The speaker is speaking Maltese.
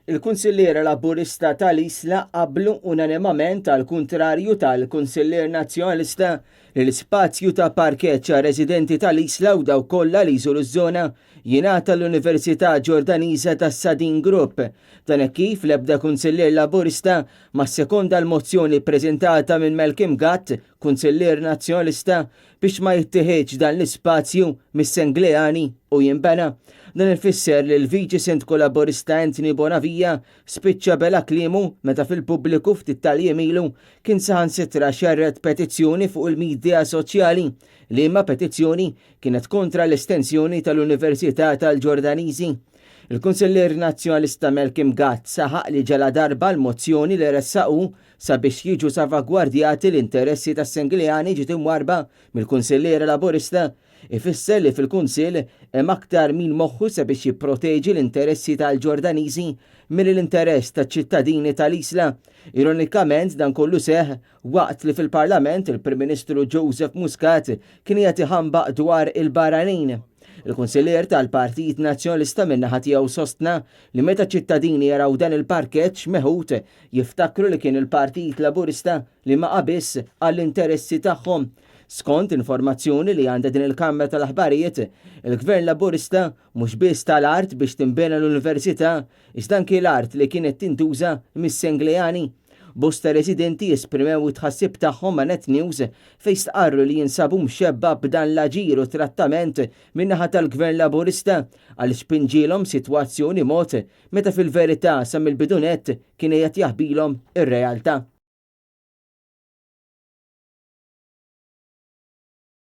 Il-Kunsilliera Laburista tal-Isla qablu unanimament għall-kuntrarju tal-Kunsillier Nazzjonalista li l-ispazju ta' parkeġġ għar-residenti tal-Isla u dawk kollha li jżuru ż-żona jingħata l-Università Ġordaniża tas-Sadeen Group. Dan hekk kif l-ebda Kunsillier Laburista ma ssekonda l-mozzjoni ppreżentata minn Malcolm Gatt, Kunsillier Nazzjonalista, biex ma jittiħidx dan l-ispazju mis-Sengleani u jinbena. Dan ifisser li l-Viċi Sindku Laburista Anthony Bonavia spiċċa bela' kliemu meta fil-pubbliku ftit tal-jiem ilu kien saħansitra xerred petizzjoni fuq il-midja soċjali, liema petizzjoni kienet kontra l-estensjoni tal-Università tal-Ġordaniżi. Il-Kunsillier Nazzjonalista Malcolm Gatt saħaq li ġaladarba l-mozzjoni li ressaq hu sabiex jiġu salvagwardjati l-interessi tas-Sengleani ġiet imwarrba mill-Kunsilliera Laburista, ifisser li fil-Kunsill hemm aktar min moħħu sabiex jipproteġi l-interessi tal-Ġordaniżi milli l-interess taċ-ċittadini tal-Isla. Ironikament dan kollu seħħ waqt li fil-Parlament il-Prim Ministru Joseph Muscat kien qiegħed iħambaq dwar il-barranin. Il-Kunsillier tal-Partit Nazzjonalista min-naħa tiegħu sostna li meta ċ-ċittadini jaraw dan il-parkeġġ meħud Jiftakru li kien il-Partit Laburista li ma qabiżx għall-interessi tagħhom. Skont informazzjoni li għandha din il-kamra tal-aħbarijiet, il-Gvern Laburista mhux biss ta l-art biex tinbena l-Università, iżda anki l-art li kienet tintuża mis-Sengleani. Bosta residenti esprimew it-tħassib tagħhom ma' Net News fejn stqarru li jinsabu mxebba' b'dan l-aġir u trattament min-naħa tal-Gvern Laburista għaliex pinġielhom sitwazzjoni mod meta fil-verità sa mill-bidu nett kien qiegħed jaħbilhom ir-realtà.